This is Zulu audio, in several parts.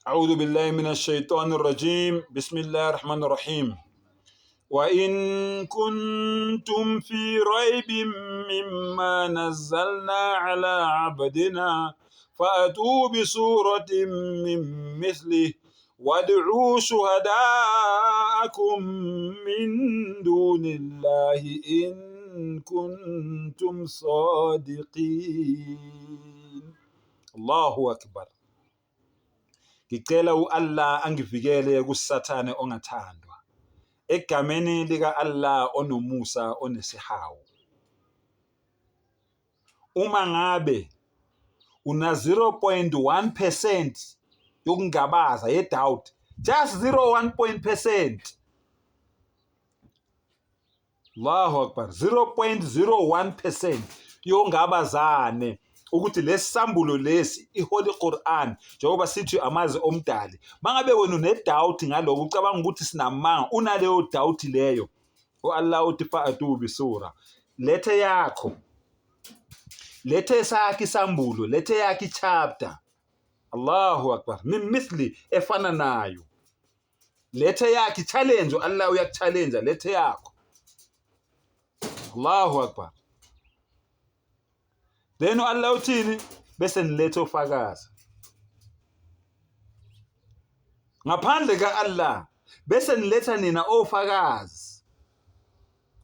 أعوذ بالله من الشيطان الرجيم بسم الله الرحمن الرحيم وإن كنتم في ريب مما نزلنا على عبدنا فأتوا بسورة من مثله وادعوا شهداءكم من دون الله إن كنتم صادقين. الله أكبر. Ngicela u-Allah angivikele kuSathane ongathandwa. Egameni lika-Allah onomusa onesihawu. Uma ngabe una 0.1% yokungabaza ye-doubt, just 0.1%, Allahu Akbar, 0.01% yongabazane ukuthi lesi sambulo lesi iHoly Quran njengoba sithi amazwi omdali, mangabe wena une-doubt ngaloko, ucabanga ukuthi sinamanga, unaleyo doubt leyo, u-Allah uthi fa'atu bisura, lethe yakho, lethe sakhe isambulo, lethe yakhe i-chapter, Allahu Akbar, min mithli, efana nayo, lethe yakhe challenge. Allah uyakuchallenge, lethe yakho. Allahu Akbar. Then Allah uthini? Bese nilethe ofakazi ngaphandle ka-Allah, bese niletha nina ofakazi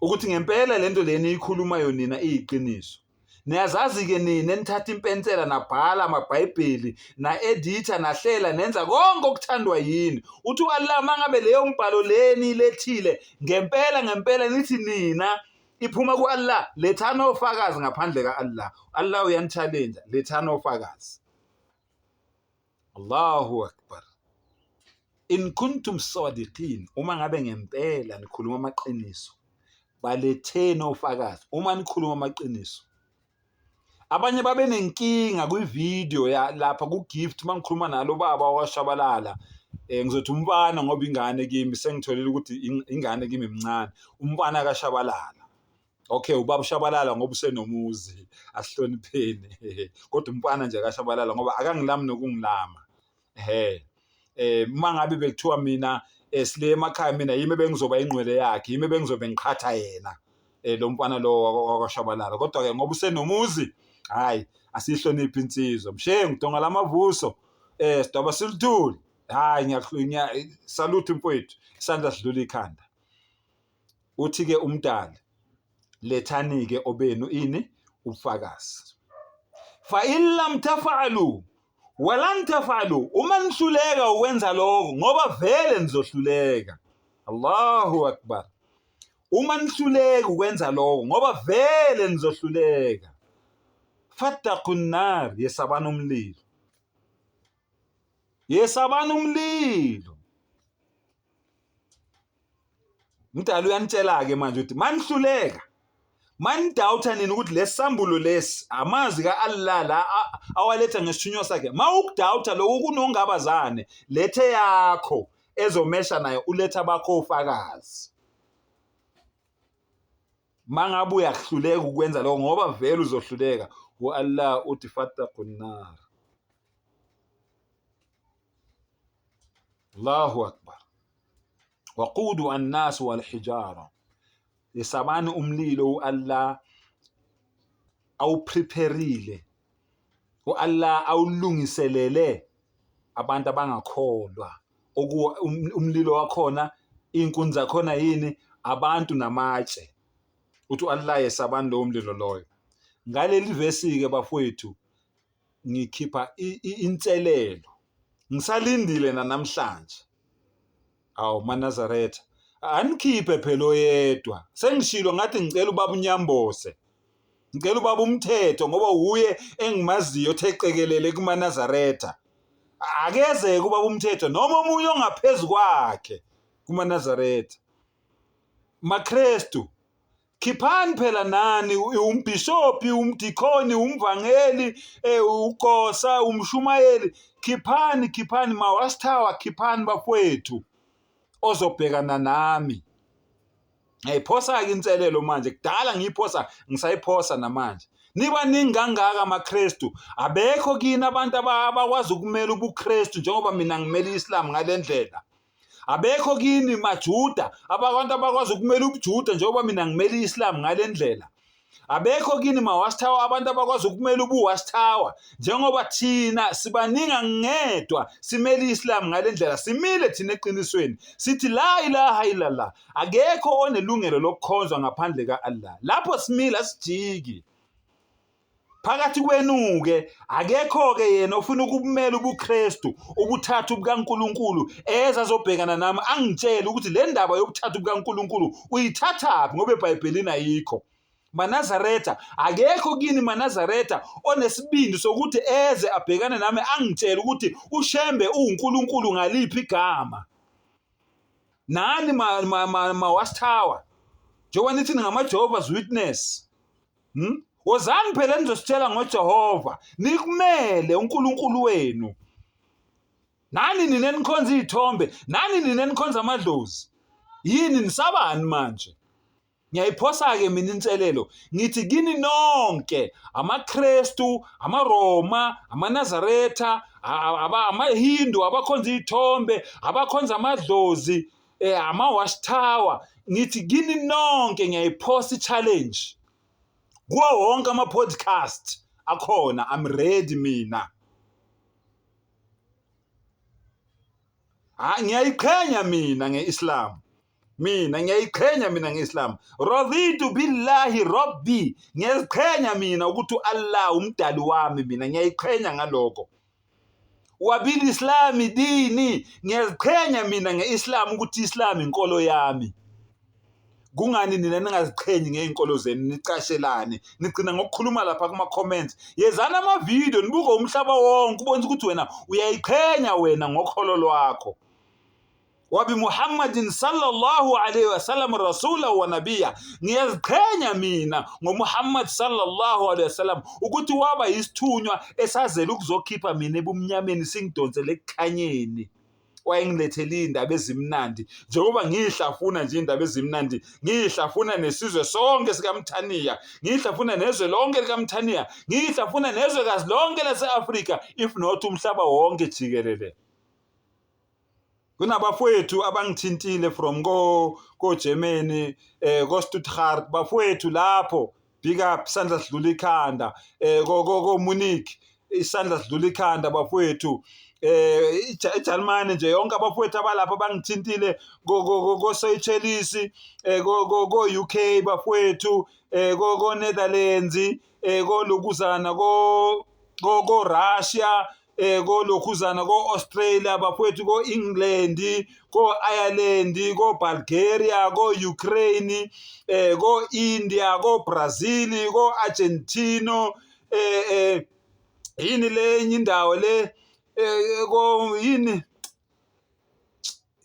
ukuthi ngempela lento leni ikhulumayo nina iyiqiniso. Niyazazi-ke nina enithatha impensela nabhala amabhayibheli, na-editha, nahlela, nenza konke okuthandwa yini. Uthi u-Allah, uma ngabe leyo mbhalo leni ilethile ngempela ngempela nithi nina iphuma ku-Allah, lethani ofakazi ngaphandle ka-Allah. Allah uyani-challenge, lethani ofakazi. Allahu Akbar. In kuntum sadiqin, uma ngabe ngempela nikhuluma amaqiniso, baletheni ofakazi uma nikhuluma amaqiniso. Abanye babe nenkinga kwividiyo ya lapha ku-Gift uma ngikhuluma nalo baba wakwaShabalala, ngizothi umfana ngoba ingane kimi sengitholile ukuthi ingane kimi mncane, umfana kaShabalala. Okay, ubaba uShabalala ngoba usenomuzi, asihlonipheni, kodwa umfana nje kaShabalala ngoba akangilami nokungilama. Ehhe, uma ngabe bekuthiwa mina sile emakhaya, mina yimi ebengizoba ingqwele yakhe, yimi ebengizobe ngiqhatha yena, lo mfana lo wakwaShabalala. Kodwa-ke ngoba usenomuzi, hhayi, asiyihloniphe insizwa. Mshengu, Donga lamavuso, sidwaba siluthuli, hhayi, salute mfowethu, isandla sidlula ikhanda. Uthi-ke umdali, lethani-ke obenu ini ubufakazi. Fa in lam tafalu walan tafalu, uma nihluleka ukwenza lokho, ngoba vele nizohluleka. Allahu Akbar. Uma nihluleka ukwenza lokho, ngoba vele nizohluleka, fattaqun nar, yesabani umlilo, yesabani umlilo. Mdala uyanitshela-ke manje ukuthi manihluleka, manidawutha nini ukuthi lesambulo lesi amazwi ka-Allah la awaletha ngesithunywa sakhe, mawukudawutha lokhu kunongabazane, lethe yakho ezomesha nayo, uletha bakho ofakazi. Mangabe uyahluleka ukwenza lokho, ngoba vele uzohluleka, u-Allah uthi fattaqun nar. Allahu Akbar. Waqudu an-nas wal hijara, yesabani umlilo u-Allah awupreparile, u-Allah awulungiselele abantu abangakholwa. Umlilo wakhona, iy'nkuni zakhona yini? Abantu namatshe. Uthi u-Allah, yesabani lowo mlilo loyo. Ngaleli vesi-ke bafowethu, ngikhipha inselelo, ngisalindile nanamhlanje. Awu maNazaretha, anikhiphe phela oyedwa. Sengishilo ngathi ngicela ubaba uNyambose, ngicela ubaba uMthetho, ngoba wuye engimaziyo othe qekelele kumaNazaretha. Akezeke ubaba uMthetho noma omunye ongaphezu kwakhe kumaNazaretha. MaKrestu, khiphani phela nani umbhishobhi, umdikhoni, umvangeli, ugosa, umshumayeli, khiphani, khiphani mawasithawa, khiphani bafowethu ozobhekana nami. Ngiyayiphosa-ke inselelo manje, kudala ngiyiphosa, ngisayiphosa namanje. Nibaningi kangaka amaKristu, abekho kini abantu abakwazi ukumela ubuKristu njengoba mina ngimela i-Islam ngale ndlela. Abekho kini maJuda abantu abakwazi ukumela ubuJuda njengoba mina ngimela i-Islam ngale ndlela. Abekho kini ma-watchtower abantu abakwazi ukumela ubu-watchtower njengoba thina sibaningi angedwa simele i-Islam ngale ndlela. Simile thina eqinisweni sithi la ilaha illallah, akekho onelungelo lokukhonzwa ngaphandle ka-Allah. Lapho simile asijiki. Phakathi kwenu-ke akekho-ke yena ofuna ukumela ubuKristu, ubuthathu bukaNkulunkulu, eze azobhekana nami angitshele ukuthi le ndaba yobuthathu bukaNkulunkulu uyithathaphi ngoba eBhayibhelini ayikho. MaNazaretha, akekho kini maNazaretha onesibindi sokuthi eze abhekane nami angitshele ukuthi uShembe uwuNkulunkulu ngaliphi igama. Nani ma-Watchtower, njengoba nithi ningama-Jehovah's Witness, Wozani phela nizositshela ngoJehova, nikumele uNkulunkulu wenu. Nani nina enikhonza iy'thombe, nani nina enikhonza amadlozi. Yini nisabani manje? Ngiyayiphosa-ke mina inselelo ngithi kini nonke amaKristu, amaRoma, amaNazaretha, amaHindu, abakhonza iy'thombe, abakhonza amadlozi, ama-watchtower, ngithi kini nonke ngiyayiphosa i-challenge kuwo wonke ama-podcast akhona. I'm ready mina. Ha, ngiyayiqhenya mina nge-Islam. Mina ngiyayiqhenya mina nge-Islam. Raditu billahi rabbi. Ngiyaziqhenya mina ukuthi u-Allah umdali wami, mina ngiyayiqhenya ngalokho. Wabil islami dini. Ngiyaziqhenya mina nge-Islam ukuthi Islam inkolo yami. Kungani nina ningaziqhenyi ngey'nkolo zenu, nicashelane, nigcina ngokukhuluma lapha kuma-comments? Yezani amavidiyo nibuke umhlaba wonke ubonise ukuthi wena uyayiqhenya wena ngokholo lwakho. Wabi Muhammadin sallallahu alayhi wasallam rasula wa nabiya. Ngiyaziqhenya mina ngoMuhammad sallallahu alayhi wasallam ukuthi waba yisithunywa esazela ukuzokhipha mina ebumnyameni singidonsele ekukhanyeni. Wayengilethele iy'ndaba ezimnandi njengoba ngiyihlafuna nje iy'ndaba ezimnandi, ngiyihlafuna nesizwe sonke sikaMthaniya, ngiyihlafuna nezwe lonke likaMthaniya, ngiyihlafuna nezwekazi lonke lase-Afrika, if not umhlaba wonke jikelele. Kunabafowethu abangithintile from ko Germany, ko Stuttgart, bafowethu lapho, big up, isandla sidlula ikhanda, ko Munich, isandla sidlula ikhanda bafowethu, eJalimane nje yonke abafowethu abalapha bangithintile, ko Seychelles, ko UK bafowethu, ko Netherlands, ko lokuzana, ko Russia, ko lokhuzana, ko Australia bafowethu, ko England, ko Ireland, ko Bulgaria, ko Ukraine, ko India, ko Brazil, ko Argentina, yini le enye indawo le, ko yini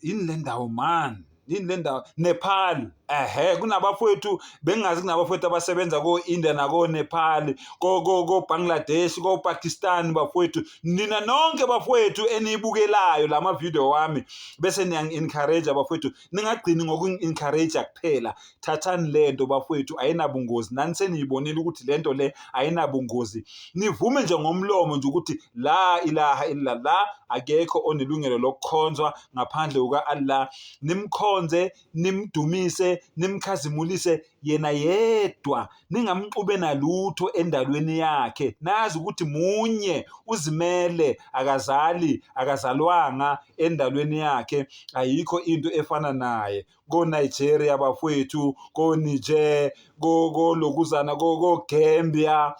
yini le ndawo man, yini le ndawo, Nepal. Ehe, kunabafowethu bengazi, kunabafowethu abasebenza ko-India nako-Nepal, ko-Bangladesh, ko-Pakistan bafowethu. Nina nonke bafowethu eniyibukelayo la mavidiyo wami bese niyangi-encourage bafowethu, ningagcini ngokungi-encourage kuphela, thathani lento bafowethu, ayinabungozi. Nani seniyibonile ukuthi lento le ayinabungozi. Nivume nje ngomlomo nje ukuthi la ilaha illallah, akekho onelungelo lokukhonzwa ngaphandle kuka-Allah. Nimkhonze, nimdumise, nimkhazimulise yena yedwa, ningamxube nalutho endalweni yakhe. Nazi ukuthi munye, uzimele, akazali, akazalwanga endalweni yakhe, ayikho into efana naye. Ko-Nigeria bafowethu, ko-Niger, kolokuzana, ko-Gambia,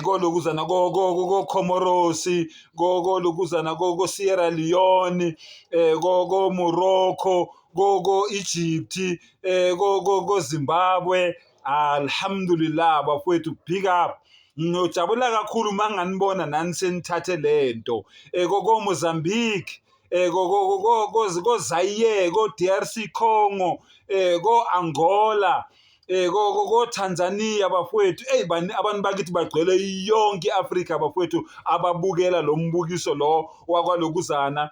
kolokuzana, ko-Comoros, kolokuzana, ko-Sierra Leone, ko-Morocco, ko-Egypt, ko-Zimbabwe. Alhamdulillah bafowethu, big up. Ngiyojabula kakhulu uma nganibona nani senithathe lento. Ko-Mozambique, ko-Zaire, ko-DRC Congo, ko-Angola, Ko Tanzania bafowethu, hey, abantu bakithi bagcwele yonke iAfrika bafowethu, ababukela lo mbukiso lo wakwalokuzana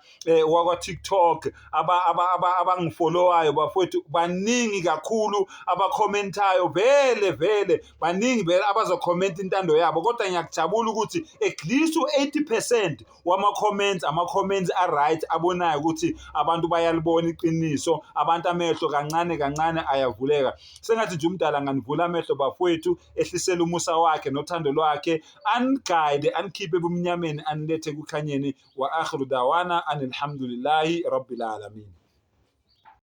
wakwa TikTok, abangifollowayo bafowethu, baningi kakhulu abakhomentayo. Vele vele baningi vele abazokhomenta intando yabo, kodwa ngiyakujabula ukuthi at least u-80% wama-comments, ama-comments a-right, abonayo ukuthi abantu bayalibona iqiniso. Abantu amehlo kancane kancane ayavuleka. Sengathi nje umdala anganivula amehlo bafowethu, ehlisele umusa wakhe nothando lwakhe, aniguide, anikhiphe ebumnyameni, anilethe ekukhanyeni. Wa akhiru dawana anilhamdulillahi rabbil alamin.